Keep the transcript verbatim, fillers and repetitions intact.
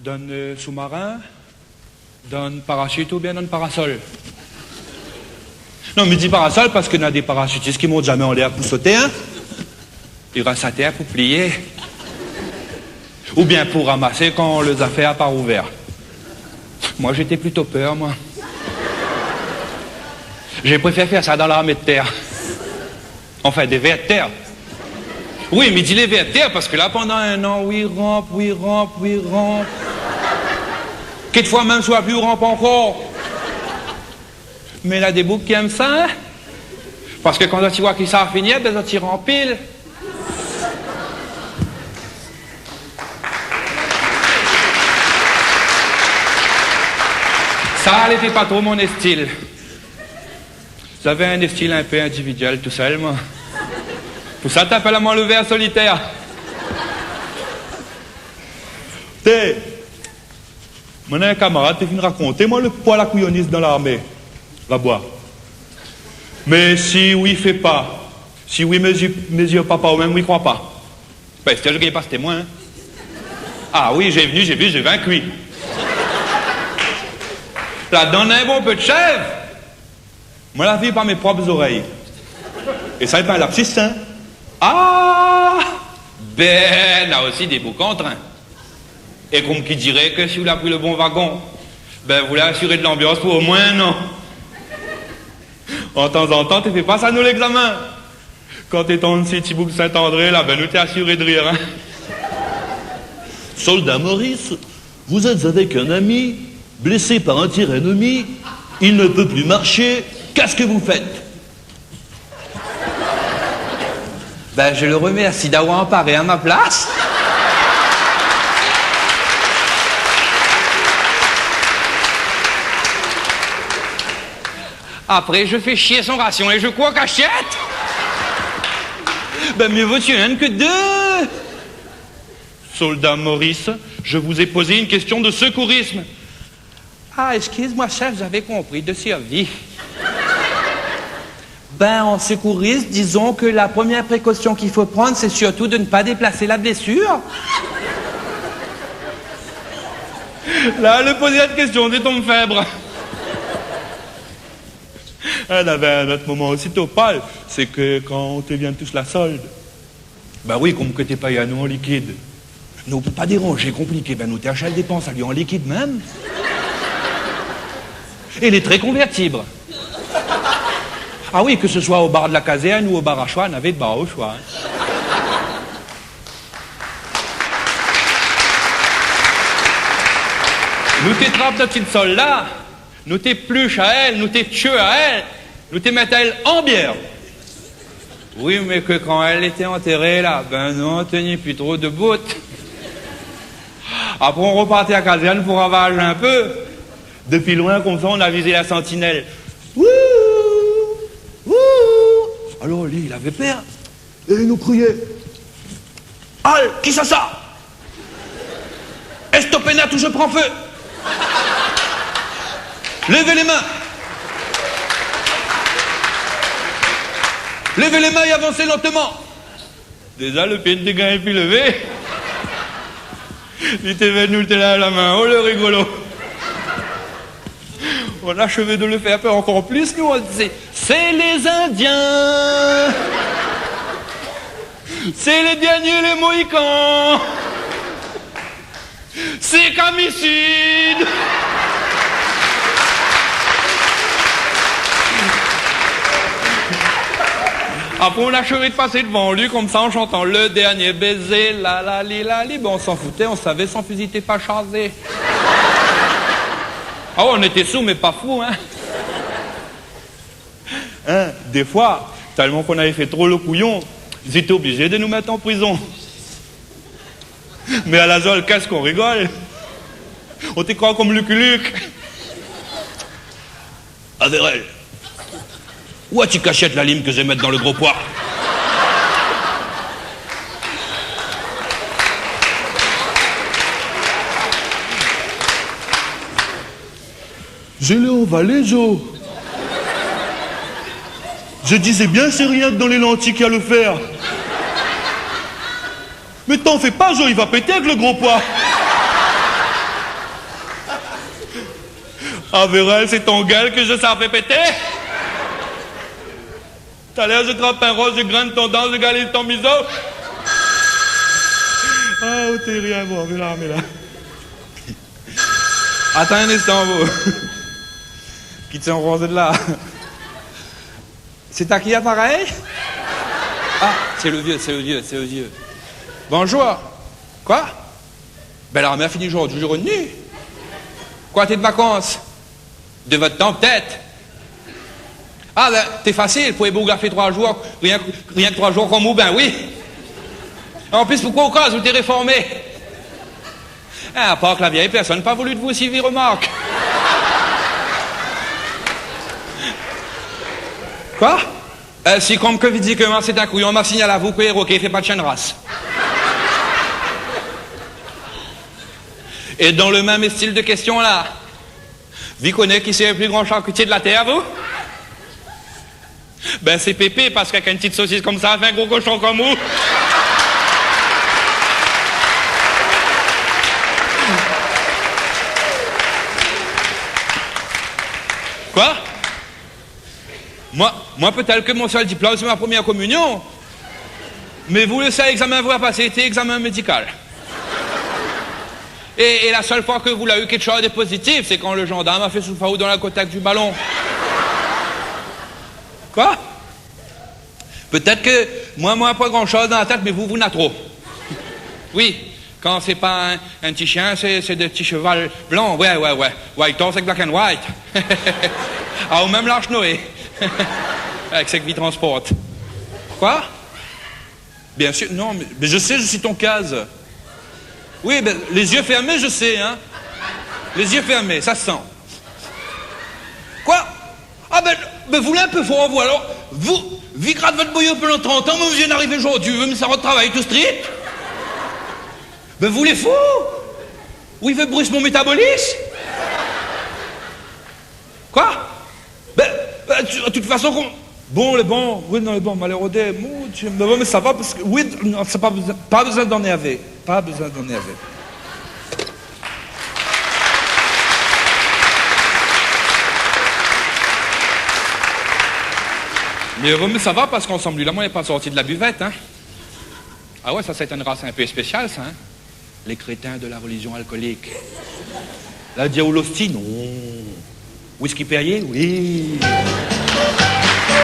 Dann, euh, sou-marin, dann parashit oubien dann parasol ? Non, mi di parasol parske na dé parashitis ki mont zamé anlèr pou soté, in. I rès atèr pou plié. Oubien pou ramasé kan lo zafèr la pa rouvèr. Moin, zété plito pèr, moin. Mi préfèr fé sa dann larmé de tèr. Anfin, dé vèr de tèr. Oui, mi di lé vèr de tèr, parske la, pandan in an, oui, ranp, oui, ranp, oui, ranp. Kékfoi mèm, sou la pli, ou ranp ankor. Mé na dé boug ki èm sa, in ? Parske kan zot i voi ke sa la fini, bin, zot i ranpil. Sa, lété pa tro mon stil. Zavé in stil in pé individièl tousèl, moin. Pou sa, té apèl amoin lo vèr solitèr. Té, moin néna in kamarad té fine rakonté amoin lo poi la kouyonis dann larmé, la boi. Mé si ou i fé pa, si ou i mézir, mézir pa par ou mèm, ou i kroi pa. Bin, astèr, mi gingn pas témoin, in. Ah oui, j'ai venu, j'ai vu, j'ai vaincu. Ladan, néna in bonpé de shèv. Moin la vi par mé prop zorèy. É sa, lé pa in lapsis, in. Ah ! Bin, na osi dé boug an trin. É konm ki diré ke si ou la pri lo bon vagon, bin, ou la asiré de lanbians pou omoin in an. An tanzantan, té fé pas anou légzamin. Kan té tonm si ti boug Sint-André la, bin, nou té asiré de rir, in. Soldat Maurice, vous êtes avec un ami, blessé par un tir ennemi, il ne peut plus marcher, qu'est-ce que vous faites ? Ben, je le remercie d'avoir emparé à ma place. Après, je fais chier son ration et je cours en cachette. Ben, mieux vaut tuer un que deux. Soldat Maurice, je vous ai posé une question de secourisme. Ah, excuse-moi, chef, j'avais compris, de survie. Ben, en secouriste, disons que la première précaution qu'il faut prendre, c'est surtout de ne pas déplacer la blessure. La, le poz la késtion, té tonm fèb. Ah, navé in ot moman osi Topal, sé ke kan ou té vien toush la sold, ben oui, konm ke té pèy anou an likid, nou pé pa déranzé, konpliké, ben nou té ashèt dépans ali an likid mèm. É lé trè konvèrtib. Ah oui, ke se soi o bar de la kazèrn ou o bar a shoi, navé de bar o shoi, in. Nou té trap nout ti sold la, nou té plish aèl, nou té tié aèl, nou té mèt aèl an bièr. Oui, mé ke kan èl lété antéré la, ben nou té ni pi tro debout. Apré, nou reparté a kazèrn pou ravarz in pé. Dopi loin, konmsa, nou la vizé la santinèl. Wouh ! Wouh ! Alor, li, li lavé pèr. É li nou kriyé : « Al, kisa sa ? Stopé nèt ou je prends feu ! Levez les mains ! Levez les mains et avancez lentement ! » Déza, lo pié té gingn pi lévé. Li té vèt nou, li té la, la min, oh, le rigolo. Nou la ashèv de le fé pèr ankor plis, nou, nou té di : « C'est les Indiens ! C'est les derniers, les Mohicans ! C'est comme ici ! » Apré, nou la ashèv de pasé dovan li, konmsa, an shantan le dernier baiser, la, la, li, la, li. Bon, nou s'en foutait, on savait son fusil était pas chargé. Ah ouais, nou té sou, mé pa fou, in. In, défoi, tèlman ke nou lavé fé tro le kouyon, zot té oblizé de nou mèt an prizon. Mé a la zol, kèske nou rigol ! Nou té kroi konm Lucky Luke. Avérèl, ousa ou la kashé la lim ke mi mèt dan le gro poi ? Je l'ai envalé, Joe. Je disais bien, c'est rien que dans les lentilles qu'il y a le fer. Mais t'en fais pas, Joe, il va péter avec le gros poids. Averèl, sé ton gèl ke mi sa fé pété. Talèr mi trap in roz, mi grin ton dan, mi galiz ton mizo. Ah, ou té rien, bon, mé la, mé la. Atann in instan, ou. Kit son roz la. Sé ta ki aparèy ? Ah, sé le vié, sé le vié, sé le vié. Bonjour. Koi ? Bin, larmé la fini zordi, zordi. Koi, té de vakans ? De vot tan, pétèt. Ah, bin, té fasil, pou in boug la fé troi zour, rienk, rienk troi zour konm ou, bin oui. An plis, poukoi ou koz, ou té réformé ? Ah, apar ke la vièy pèrsone pa voulu de vou, si vi romark. Koi ? Euh, si konm ke vi di ke moin sé in kouyon, ma signal avou ke Roké i fé pa de shien de ras. É dan le mèm stil de késtion la, vi koné kisa lé le pli gran sharkitié de la tèr, vou ? Bin, sé Pépé, parske avèk in ti sosis konmsa, i fé in gro koshon konm ou. Koi ? Moin, moin, pétèt ke mon sèl diplom, sé mon promié kominion. Mé vou, le sèl égzamin vou la pasé, té égzamin médikal. É, é la sèl foi ke vou la u kékshoz de pozitif, sé kan le zandarm la fé souf aou dan la kotèk du balon. Koi ? Pétèt ke moin, moin na pa gran shoz dan la tèt, mé vou, vou na tro. Oui, kan sé pa in, in ti shien, sé, sé de ti sheval blan. Oué, oué, oué. White horse èk black and white. Ah, ou mèm larsh Noé. Avèk sak vi transport. Koi ? Bien sûr, non, mais, mais je sais, je suis ton case. Oui, ben, les yeux fermés, je sais, hein. Les yeux fermés, ça se sent. Koi ? Ah ben, ben, vou lé in pé for, vou, alor, vou, vi grat vot boyo pandan trant an, moin, mi vien arivé zordi, mi sava travay tout street. Ben, vou lé fou. Ou i vé brus mon métabolism ? Koi ? Ben, ben, tu, de tout fason, kom, bon, lé bon, oui, non, lé bon, maléré dé, mon Dieu, mé bon, mé sa va, parske, oui, non, sé pa bezoin, pa bezoin d'énèrvé, pa bezoin d'énèrvé. Mé bon, mé sa va, parske ansanm li la, moin la pa sorti de la buvèt, hein. Ah oué, sa, sé in ras in pé spésial, sa, hein. Les crétins de la religion alcoolique. La di aou l'ostie, non. Whisky Perrier, oui.